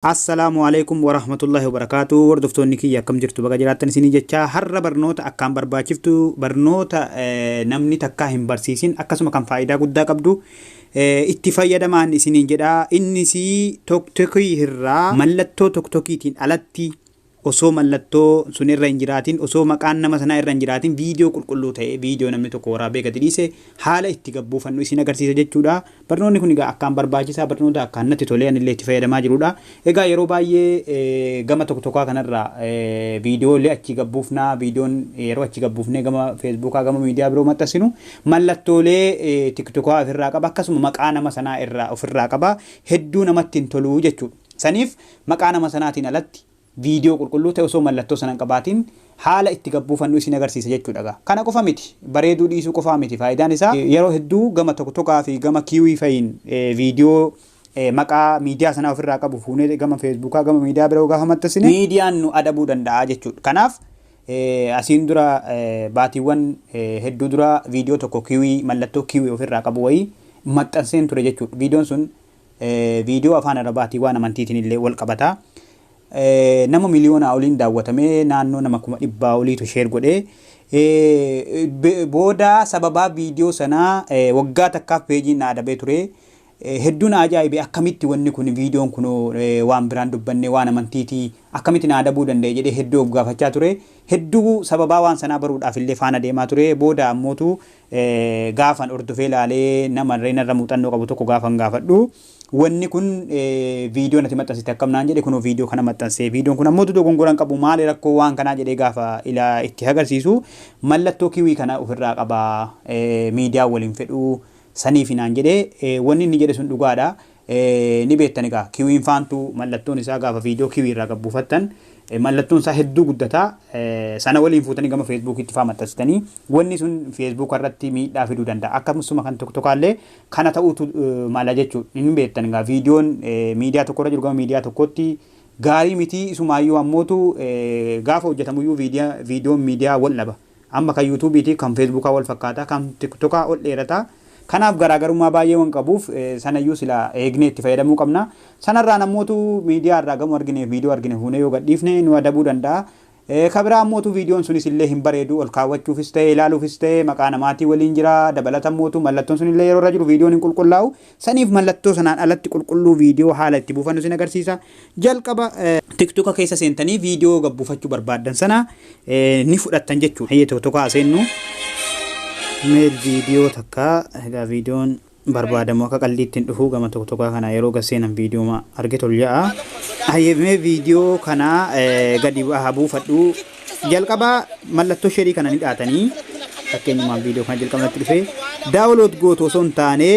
Assalaamu alaikum warahmatullahi wabarakaatu. Hordoftoonni kiyya, akkam jirtu? Baga jiraattan isinii jecha. Har'a barnoota akkaan barbaachiftu, barnoota namni takkaa hin barsiisin, akkasuma kan faayidaa guddaa qabdu itti fayyadamaan isiniin jedha. Innis TikTokii irraa mallattoo TikTokiitiin alatti, osoo mallattoo sun irra hin jiraatin, osoo maqaan nama sanaa irra hin jiraatin, viidiyoo qulqulluu ta'e, viidiyoo namni tokko waraabee gadi dhiise haala itti gabbuufannu isin agarsiisa jechuudha. Barnoonni kun egaa akkaan barbaachisaa, barnoota akkaan natti tolee anillee itti fayyadamaa jirudha. Egaa yeroo baay'ee gama tokko tokkaa kanarraa viidiyoolee achi gabbuufnaa, viidiyoon yeroo achi gabbuufnee gama Facebookaa, gama miidiyaa biroo maxxansinu mallattoolee TikTokaa ofirraa qaba, akkasuma maqaa nama sanaa irraa ofirraa qaba, hedduu namatti hin tolu jechuudha. Saniif maqaa nama sanaatiin alatti viidiyoo qulqulluu ta'e osoo mallattoo sana hin qabaatin haala itti gabbuufannu isin agarsiisa jechuudha. Kana qofa miti, bareeduu dhiisuu qofaa miti faayidaan isaa. Yeroo hedduu gama tokko tokkaa fi gama kiwii fa'iin viidiyoo maqaa miidiyaa sanaa ofirraa qabu fuunee gama Facebookaa, gama miidiyaa biroo gaafa maxxansine miidiyaan nu adabuu danda'a jechuudha. Kanaaf asiin dura, baatiiwwan hedduu dura, viidiyoo tokko kiwii, mallattoo kiwii ofirraa qabu wayii maxxanseen ture jechuudha. Viidiyoon sun viidiyoo afaan Arabaatii waan amantiitiin illee wal qabata. Nama miliyoonaa oliin daawwatamee, naannoo nama 100,000 oliitu share godhee, booda sababaa viidiyoo sanaa waggaa takkaaf peejiin na adabee ture. Hedduun ajaa'ibe, akkamitti wanni kun, viidiyoon kun waan biraan dubbanne, waan amantiitii, akkamitti na adabuu danda'e jedhee hedduu of gaafachaa ture. Hedduu sababaa waan sanaa baruudhaaf illee faana deemaa ture. Booda ammootu gaafan hordofee ilaalee, nama irra muuxannoo qabu tokko gaafan gaafadhu, wanni kun viidiyoo natti maxxansite akkam naan jedhe. Kunoo viidiyoo kana maxxansee, viidiyoon kun ammoo dogongoran qabu, maali rakkoo waan kanaa jedhee gaafa ila itti agarsiisu, mallattoo kiwii kana ofirraa qaba, miidiyaa waliin fedhuu saniif naan jedhee. Wanni inni jedhe sun dhugaadha. Ni beektan egaa, kiwiin faantu mallattoon isaa gaafa viidiyoo kiwii irraa gabbuufattan mallattoon isaa hedduu guddataa. Sana waliin fuutanii gama Facebookitti faa maxxansitanii wanni sun Facebook irratti miidhaa fiduu danda'a. Akkasuma kan tokko tokkollee kana ta'uutu mala jechuudha. Ni beektan egaa, viidiyoon miidiyaa tokkorra jiru gama miidiyaa tokkotti gaarii miti. Isumaayyuu ammootu gaafa hojjetamuyyuu viidiyoon miidiyaa wal dhaba. Amma kan YouTubeiitii kan Facebookaa wal fakkaata, kan TikTokaa ol dheerataa. Kanaaf garaagarummaa baay'ee waan qabuuf sanayyuu sila eegnee itti fayyadamuu qabna. Sanarraa namootu miidiyaa irraa gamoo argine, viidiyoo argine fuunee yoo gadhiifne nu adabuu danda'a. Kabiraa ammootu viidiyoon sunis illee hin bareedu, ol kaawwachuufis ta'e ilaaluufis ta'e maqaa namaatii waliin jira. Dabalata ammootu mallattoon sun illee yeroo irra jiru viidiyoon hin qulqullaa'u. Saniif mallattoo sanaan alatti qulqulluu viidiyoo haala itti buufannu sin agarsiisa. Jalqaba TikToka keessa seentanii viidiyoo gabbuufachuu barbaaddan sana ni fudhattan jechuudha. Hayyee, TikTokaa seennu. Mee viidiyoo takka egaa, viidiyoon barbaadamu akka qalliitti hin dhufu. Gama tokko tokko kana yeroo gasseenan viidiyoo arge tol ja'a. Hayyee, mee viidiyoo kana gadi haa buufadhu. Jalqaba mallattoo shareii kana ni dhaatanii, fakkeenyumaan viidiyoo kana jalqabatti dhufee download gootu osoo hin taane,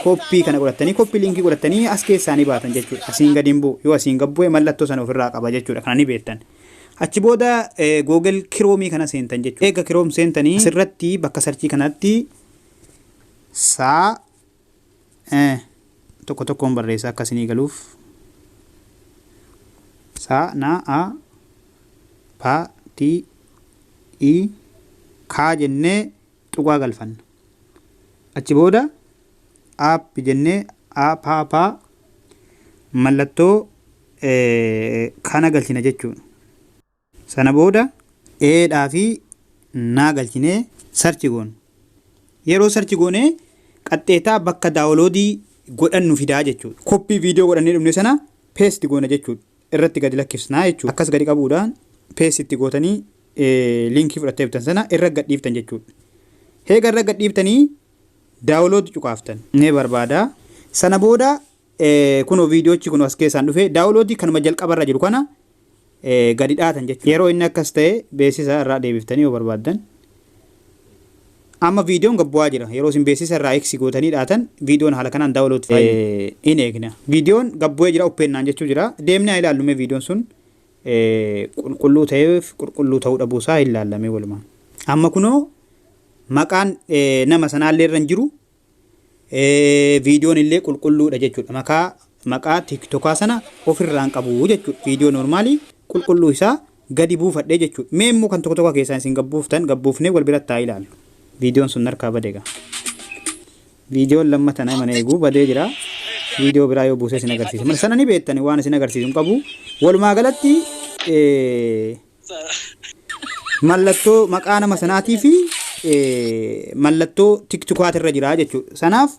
copy kana godhatanii, copy linkii godhatanii as keessaa ni baatan jechuudha. Asiin gadi hin bu'u. Yoo asiin gad bu'e mallattoo sana ofirraa qaba jechuudha. Kana ni beektan. Achi booda Google Chromeii kana seentan jechuudha. Eega Chrome seentanii asirratti bakka searchii kanatti saa tokko tokkoon barreessa akka isinii galuuf. Saa na a pa ti i kaa jennee tuqaa galfanna. Achi booda app jennee a pa pa mallattoo kana galchina jechuudha. Sana booda eedhaa fi naa galchinee search goona. Yeroo search goonee qaxxeetaa bakka downloadii godhannu fidaa jechuudha. Copy viidiyoo godhannee dhufne sana paste goona jechuudha. Irratti gadi lakkifnaa jechuudha. Akkas gadi qabuudhaan paste itti gootanii linkii fudhattee bitan sana irra gadhiiftan jechuudha. Heega irra gadhiiftanii download cuqaaftan. Ni barbaada. Sana booda kunoo viidiyoochi kun as keessaan dhufe, downloadii kanuma jalqabarra jiru kana gadi dhaatan jechuudha. Yeroo inni akkas ta'e beeksisa irraa deebiftanii yoo barbaaddan. Amma viidiyoon gabbu'aa jira. Yeroo isin beeksisa irraa X gootanii dhaatan viidiyoon haala kanaan download in eegna. Viidiyoon gabbu'ee jira, open jechuu jira. Deemnee haa ilaallu, mee viidiyoon sun qulqulluu ta'eef qulqulluu ta'uu dhabuusaa hin laallamee walumaan. Amma kunoo maqaan nama sanaallee irra hin jiru, viidiyoon illee qulqulluudha jechuudha. Maqaa TikTokaa sana ofirraan qabu jechuudha. Viidiyoo normalii qulqulluu isaa gadi buufadhee jechuudha. Mee immoo kan tokko tokko keessaa isin gabbuuftan gabbuufnee wal biratti haa ilaallu. Viidiyoon sun harkaa bade egaa. Viidiyoon lammata nama eeguu badee jira. Viidiyoo biraa yoo buusee isin agarsiisa. Mana sana ni beektani waan isin agarsiisu hin qabu. Walumaa galatti mallattoo maqaa nama sanaatii fi mallattoo tiktokaati irra jira jechuudha. Sanaaf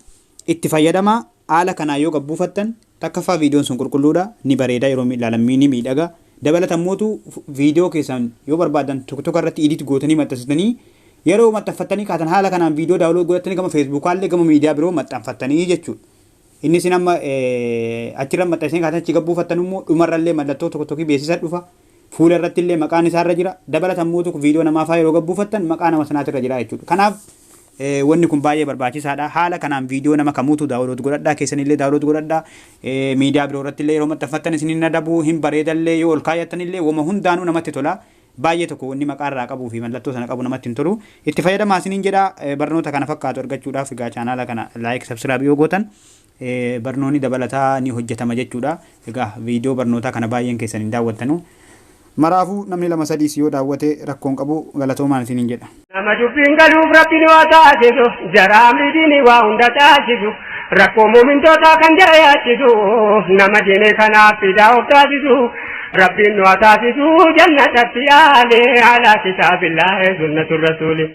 itti fayyadamaa haala kanaa yoo gabbuufattan takkaffaa viidiyoon sun qulqulluudha ni bareeda yeroo ilaalan ni miidhaga. Dabalata mootu viidiyoo keessan yoo barbaadan tiktoka irratti edit gootanii maxxansitanii yeroo maxxanfattanii kaatan haala kanaan viidiyoo download godhattanii gama feesbuukaallee gama miidiyaa biroo maxxanfattanii jechuudha. Inni isin amma achirra maxxansanii kaatan achi gabbuufattan immoo dhumarrallee mallattoo tokko tokko beeksisa dhufa. Fuula irratti illee maqaan isaarra jira. Dabalata mootu viidiyoo namaafaa yeroo gabbuufattan maqaa nama sanaatirra jira jechuudha. Kanaaf wanni kun baay'ee barbaachisaadha. Haala kanaan viidiyoo nama kamuutu download godhadhaa keessanillee download godhadhaa. Miidiyaa biroo irratti illee yeroo maxxanfattan isin hin adabuu hin bareedallee yoo ol kaayattanillee wama hundaanuu namatti tola. Baay'ee tokko wanni maqaa irraa qabuu fi mallattoo sana qabu namatti hin tolu. Itti fayyadamaa isiniin jedha barnoota kana fakkaatu argachuudhaaf egaa chaanaala kana like subscribe yoo gootan barnoonni dabalataa ni hojjetama jechuudha. Egaa viidiyoo barnootaa kana baay'een keessan hin daawwattanu. Maraafuu namni lama sadiis yoo daawwate rakkoon qabu galatoomaan isiniin jedha. Nama dubbiin galuuf rabbiin waa taasisu, jara amriitiin waa hunda taasisu, rakkoo muumintootaa kan jara yaachisu, nama diinee kanaaf fidaa of taasisu, rabbiin nu haa taasisu jannatatti yaalee alaa kitaabillaahi sunnatu rasuuli.